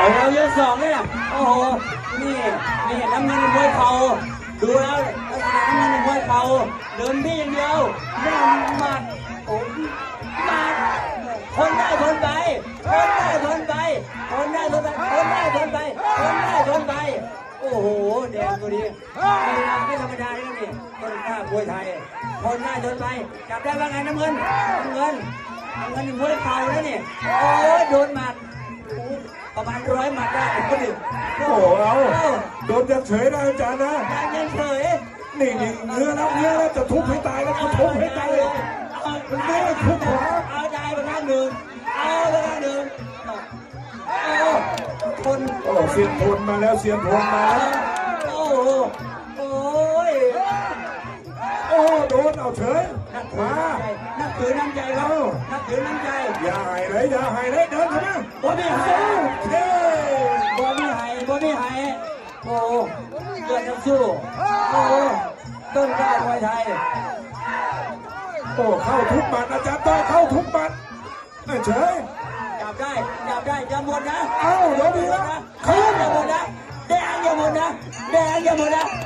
ເອົາ ຍົກສອງເລີຍນະ. ໂອ້ໂຫ ນີ້ ນີ້ ນ້ຳເງິນມວຍເຂົ່າ ດູແລ້ວລັກສະນະນ້ຳເງິນມວຍເຂົ່າ ເດີນບີຢ່າງດຽວ ແມ່ນໝັດ ໂອ້ ໝັດ ທົນໄດ້ທົນໄປ ທົນໄດ້ທົນໄປ ໂອ້ໂຫ ແດງໂຕນີ້ ນີ້ນະ ບໍ່ທຳມະດາເດ້ນີ້ ຕົ້ນກ້າມວຍໄທ ທົນໄດ້ທົນໄປ ຈັບໄດ້ວ່າໄງ ນ້ຳເງິນ ນ້ຳເງິນ ນ້ຳເງິນນີ້ມວຍເຂົ່າເດ້ນີ້ ໂອ້ຍ ໂດນໝັດ ປະມານຮ້ອຍໝັດໄດ້ ໂອ້ໂຫ ເອົາ ໂດນຍັງເສີຍນະອາຈານນະ ຍັງເສີຍ ນີ້ ນີ້ ເງື້ອແລ້ວ ເງື້ອແລ້ວ ຈະທຸບໃຫ້ຕາຍແລ້ວ ຈະທຸບໃຫ້ຕາຍ ເອົາ ມັນເງື້ອທຸບຂວາ ເອົາ ໄດ້ໄປຂ້າງໜຶ່ງ ເອົາ ໄປຂ້າງໜຶ່ງ ໂອ້ ໂອ້ ສຽງໂທນມາແລ້ວ ສຽງໂທນມາແລ້ວ ໂອ້ໂຫ ໂອ້ຍ ໂອ້ ໂດນເອົາເສີຍ ນັບຖືນ້ຳໃຈ ນັບຖືນ້ຳໃຈ ເອົ້າ ນັບຖືນ້ຳໃຈ ຢ່າໃຫ້ເລີຍ ຢ່າໃຫ້ເລີຍ ເດີນເຂົ້າມາ ບໍ່ມີໃຫ້ ເອີ ບໍ່ມີໃຫ້ ບໍ່ມີໃຫ້ ໂອ້ ເລືອດນັກສູ້ ໂອ້ ຕົ້ນກ້າມວຍໄທ ໂອ້ ເຂົ້າທຸກໝັດ ອາຈານຕ້ອຍ ເຂົ້າທຸກໝັດ ເອີ ເສີຍ ຈັບໄດ້ ຈັບໄດ້ ຢ່າໝົດນະ ເອົ້າ ດຽວນີ້ລະ ເຂົ້າ ຢ່າໝົດນະ ແດງຢ່າໝົດນະ ແດງຢ່າໝົດນະ.